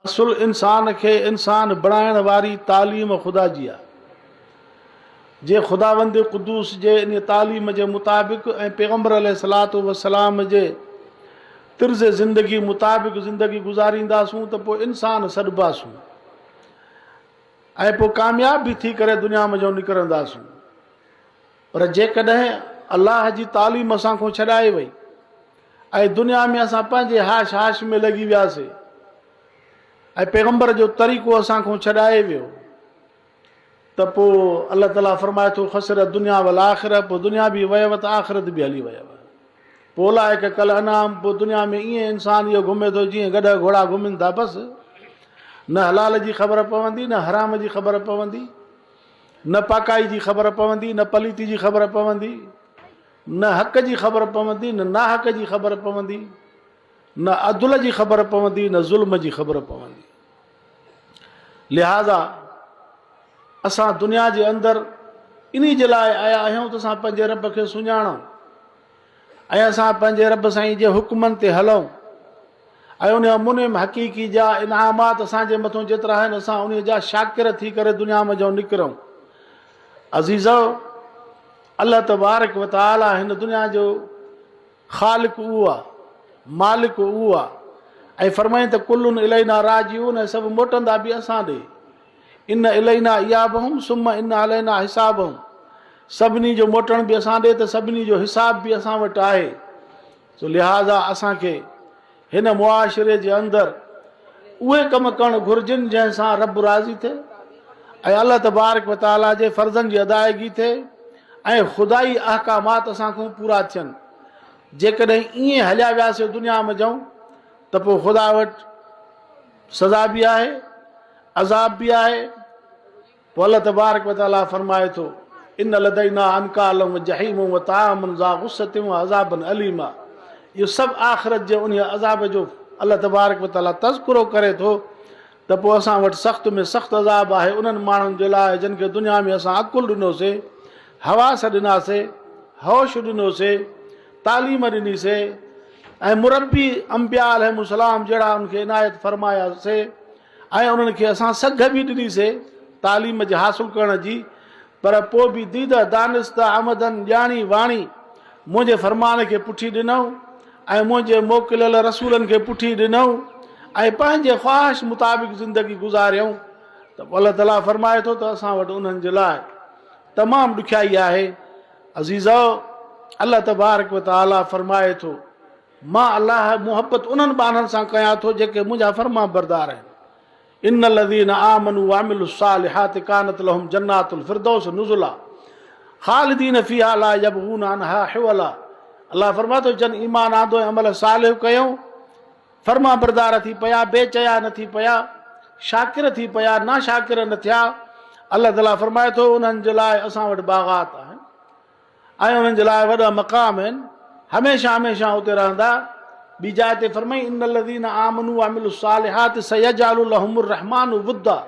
اصل انسان کي انسان بڻائڻ واري تعليم خدا جي آهي. جي خداوند قدوس جي انهيء تعليم جي مطابق ۽ پيغمبر عليه الصلوة والسلام جي طرز زندگي مطابق زندگي گذارينداسون ته پوء انسان سڏباسون ۽ پوء ڪامياب به ٿي ڪري دنيا منجهون نڪرنداسون. پر جيڪڏهن الله جي تعليم اسان کان ڇڏائي وئي ۽ دنيا ۾ اسان پنهنجي هاش هاش ۾ لڳي وياسي ۽ پيغمبر جو طريقو اسان کان ڇڏائي ويو ته پوء الله تعاليٰ فرمائي ٿو خسر الدنيا والآخرة پوء دنيا به ويو ته آخرت به هلي ويو. پوء اولئڪ ڪالانعام پوء دنيا ۾ ائين انسان اهو گهمي ٿو جيئن گڏهه گهوڙا گهمن ٿا بس نه حلال جي خبر پوندي نه حرام جي خبر پوندي نه پاڪائي جي خبر پوندي نه پليتي جي خبر پوندي نه حق جي خبر پوندي نه ناحق جي خبر پوندي نه عدل جي خبر پوندي نه ظلم جي خبر پوندي. لهٰذا اسان دنيا جي اندر انهي جي لاء آيا آهيون ته اسان پنهنجي رب کي سڃاڻون ۽ اسان پنهنجي رب سائين جي حڪمن تي هلون ۽ ان منعم حقيقي جا انعامات اسان جي مٿون جيترا آهن اسان انهي جا شاڪر ٿي ڪري دنيا منجهون نڪرون. عزيزو! الله تبارڪ وتعالي هن دنيا جو خالق اهو آ، مالڪ اهو آ ۽ فرمائين ته ڪل الينا راجعون ۽ سڀ موٽندا به اسان ڏي. ان الينا ايابهم ثم ان علينا حسابهم سڀني جو موٽڻ به اسان ڏي ته سڀني جو حساب به اسان وٽ آهي. سو لهٰذا اسان کي هن معاشري جي اندر اهي ڪم ڪرڻ گهرجن جنهن سان رب راضي ٿئي ۽ الله تبارڪ و تعاليٰ جي فرضن جي ادائگي ٿئي ۽ خدائي احڪامات اسان کان پورا ٿين. جيڪڏهن ائين هليا وياسي دنيا منجهئون ته پوء خدا وٽ سزا به آهي، عذاب به آهي. پوء الله تبارڪ و تعاليٰ فرمائي ٿو، ان لدينا انڪالا و جحيما و طعاما ذا غصة و عذابا اليما اهو سڀ آخرت جي انهيء عذاب جو الله تبارڪ و تعاليٰ تذڪرو ڪري ٿو ته پوء اسان وٽ سخت ۾ سخت عذاب آهي انهن ماڻهن جي لاء جن کي دنيا ۾ اسان عقل ڏنوسي، حواس ڏناسي، هوش ڏنوسي، تعليم ڏنيسي ۽ مربي انبياء عليهم السلام جهڙا انهن کي عنايت فرماياسي. ۽ انهن کي اسان سگهه به ڏني سي تعليم جي حاصل ڪرڻ جي، پر پوء به ديده دانسته عمدن ڄاڻي واڻي منهنجي فرمان کي پٺي ڏنائون ۽ منهنجي موڪليل رسولن کي پٺي ڏنائون ۽ پنهنجي خواهش مطابق زندگي گذاريائون ته پوء الله تعاليٰ فرمائي ٿو ته اسان وٽ انهن جي لاء تمام ڏکيائي آهي. عزيزؤ! الله تبارڪ وتعاليٰ فرمائي ٿو. مان الله محبت انهن ٻانهن سان ڪيان ٿو جيڪي منهنجا فرمانبردار آهن. ان الذين آمنوا وعملوا الصالحات ڪانت لهم جنات الفردوس نزلا خالدين فيها لا يبغون عنها حولا الله فرمائي ٿو جن ايمان آندو ۽ عمل صالح ڪيو فرمانبردار ٿي پيا بي چيا نه ٿي پيا شاڪر ٿي پيا نا شاڪر نه ٿيا الله تعالي فرمائي ٿو انهن جي لاء اسان وٽ باغات آهن ۽ انهن جي لاء وڏا مقام آهن، هميشه هميشه اتي رهندا. ٻي جاء تي فرمائي، ان الذين آمنوا وعملوا الصالحات سيجعل لهم الرحمن ودا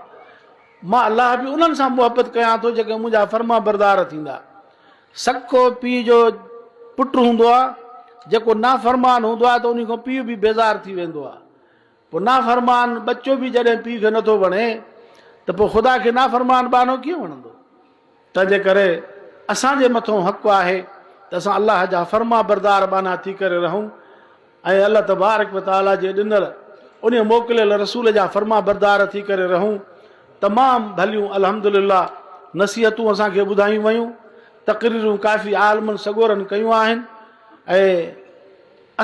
مان الله به انهن سان محبت ڪيان ٿو جيڪي منهنجا فرمانبردار ٿيندا. سڪو پيء جو پٽ هوندو آهي، جيڪو نافرمان هوندو آهي ته انهي کان پيء به بيزار ٿي ويندو آهي. پوء نافرمان ٻچو به جڏهن پيء کي نٿو وڻي ته پوء خدا کي نافرمان ٻانهو ڪيئن وڻندو؟ تنهنجي ڪري اسان جي مٿون حق آهي ته اسان الله جا فرمانبردار ٻانها ٿي ڪري رهون ۽ الله تبارڪ و تعاليٰ جي ڏنل انهيء موڪليل رسول جا فرمانبردار ٿي ڪري رهون. تمام ڀليون الحمدلله نصيحتون اسان کي ٻڌايون ويون، تقريرون ڪافي عالمن سڳورن ڪيون آهن ۽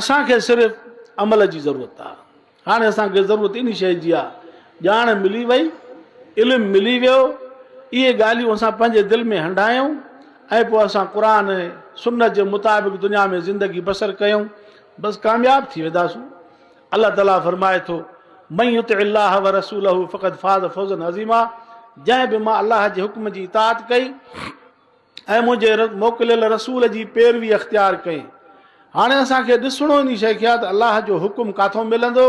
اسان کي صرف عمل جي ضرورت آهي. هاڻي اسان کي ضرورت انهي شيء جي آهي، ڄاڻ ملي وئي، علم ملي ويو، اهي ڳالهيون اسان پنهنجي دل ۾ هنڊايون ۽ پوء اسان قرآن ۽ سنت جي مطابق دنيا ۾ زندگي بسر ڪيون، بس ڪامياب ٿي وينداسون. الله تعاليٰ فرمائي ٿو، من يطع الله ورسوله فقد فاز فوزا عظيما جنهن به مان الله جي حڪم جي اطاعت ڪئي، ۽ منهنجي موڪليل رسول جي پيروي اختيار ڪئي. هاڻي اسان کي ڏسڻو انهي شيء کي آهي ته الله جو حڪم ڪاٿئون ملندو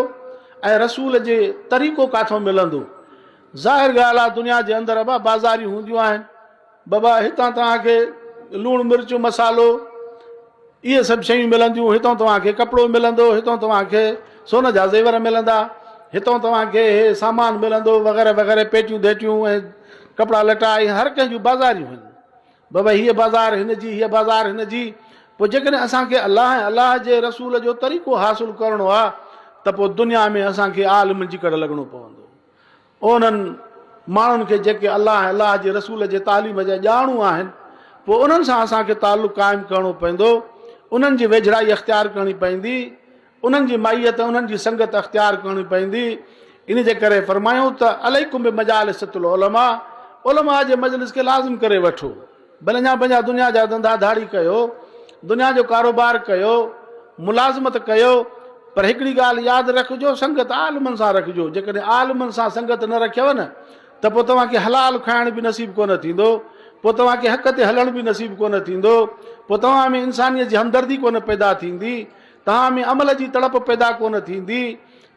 ۽ رسول جي طريقو ڪاٿئون ملندو. ظاهر ڳالهه آهي دنيا جي اندر ابا بازاريون هونديون آهن. بابا هتان توهان کي لوڻ مرچ مصالحو اهي سڀ شيون ملنديون، هتان توهان کي ڪپڙو ملندو، هتان توهان کي سون جا زيور ملندا. هتان توهان کي هي سامان ملندو وغيره وغيره پيٽيون ڌيٽيون ۽ ڪپڙا لٽا ۽ هر ڪنهن جون بازاريون آهن. بابا هيء بازار هن جي، هيء بازار هن جي. پوء جيڪڏهن اسان کي الله ۽ الله جي رسول جو طريقو حاصل ڪرڻو آ ته پوء دنيا ۾ اسان کي عالمن جي ڪڙ لڳڻو پوندو. انهن ماڻهن کي جيڪي الله ۽ الله جي رسول جي تعليم جا ڄاڻو آهن، پوء انهن سان اسان کي تعلق قائم ڪرڻو پوندو، انهن جي ويجهڙائي اختيار ڪرڻي پوندي، انهن جي معيت ۽ انهن جي سنگت اختيار ڪرڻي پوندي. ان جي ڪري فرمايائون ته عليڪم بمجالسة العلماء، علماء جي مجلس کي لازم ڪري وٺو. ڀلي اڃا پنهنجا دنيا جا ڌنڌا ڌاڙي ڪيو، دنيا جو ڪاروبار ڪيو، ملازمت ڪيو، پر هڪڙي ڳالهه ياد رکجو، سنگت عالمن سان رکجو، جيڪڏهن عالمن سان سنگت نه رکيو نه ته پوء توهان کي حلال کائڻ به نصيب ڪونه ٿيندو، پوء توهان کي حق تي هلڻ به نصيب ڪونه ٿيندو، پوء توهان ۾ انسانيت جي همدردي ڪونه پيدا ٿيندي، توهان ۾ عمل جي تڙپ پيدا ڪونه ٿيندي،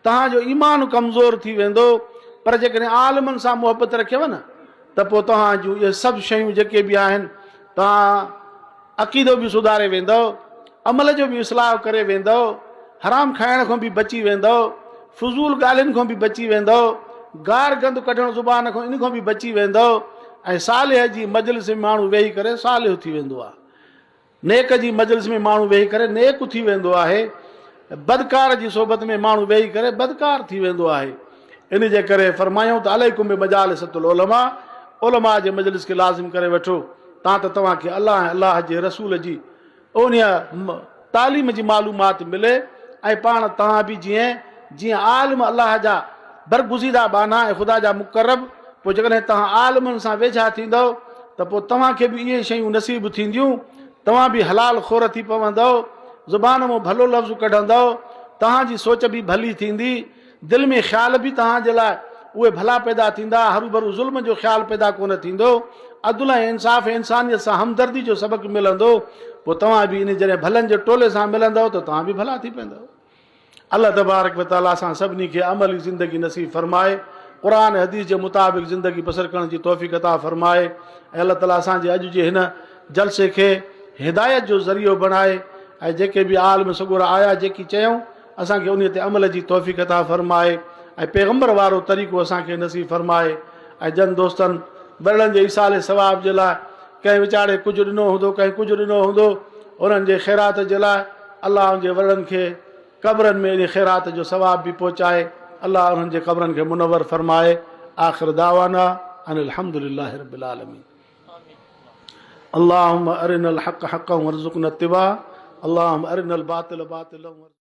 توهان جو ايمان ڪمزور ٿي ويندو، پر جيڪڏهن عالمن سان محبت رکيو نه ته پوء توهان جون اهي سڀ شيون جيڪي به آهن، توهان عقيدو به سڌاري ويندؤ، عمل جو به اصلاح ڪري ويندؤ، حرام کائڻ کان به بچي ويندؤ، فضول ڳالهين کان به بچي ويندؤ، گار گند ڪڍڻ زبان کان ان کان به بچي ويندؤ ۽ صالح جي مجلس ۾ ماڻهو ويهي ڪري صالح ٿي ويندو آهي. نيڪ جي مجلس ۾ ماڻهو ويهي ڪري نيڪ ٿي ويندو آهي، بدڪار جي صحبت ۾ ماڻهو ويهي ڪري بدڪار ٿي ويندو آهي. ان جي ڪري فرمايائون ته عليڪم بمجالسة العلماء، علماء جي مجلس کي لازم ڪري وٺو، تان ته توهان کي الله ۽ الله جي رسول جي انهيء تعليم جي معلومات ملي ۽ پاڻ توهان به جيئن جيئن عالم الله جا برگزيده ٻانها ۽ خدا جا مقرب، پوء جيڪڏهن توهان عالمن سان ويجها ٿيندؤ ته پوء توهان کي به اهي شيون نصيب ٿينديون، توهان به حلال خور ٿي پوندؤ، زبان مان ڀلو لفظ ڪڍندؤ، توهان جي سوچ به ڀلي ٿيندي، دل ۾ خيال به توهان جي لاء اهي ڀلا پيدا ٿيندا، هروڀرو ظلم جو خيال پيدا ڪونه ٿيندو، عدل ۽ انصاف ۽ انسانيت سان همدردي جو سبق ملندو، پوء توهان به انهي جڏهن ڀلن جي ٽولي سان ملندؤ ته توهان به ڀلا ٿي پوندؤ. الله تبارڪ و تعالي اسان سڀني کي عملي زندگي نصيب فرمائي، قرآن ۽ حديث جي مطابق زندگي بسر ڪرڻ جي توفيق عطا فرمائي ۽ الله تعالي اسان جي اڄ جي هن جلسي کي هدايت جو ذريعو بڻائي ۽ جيڪي به عالم سڳورا آيا جيڪي چيائون اسان کي انهي تي عمل جي توفيق عطا فرمائي ۽ پيغمبر وارو طريقو اسان کي نصيب فرمائي ۽ جن دوستن ورڙن جي ايصال ثواب جي لاء ڪنهن ويچاري ڪجهه ڏنو هوندو ڪنهن ڪجهه ڏنو هوندو انهن جي خيرات جي لاء الله ان جي ورڙن کي قبرن ۾ ان خيرات جو ثواب به پهچائي الله انهن جي قبرن کي منور فرمائي آخر دعوانا ان الحمد لله رب العالمين اللهم ارنا الحق حقا وارزقنا اتباعه اللهم ارنا الباطل باطلا.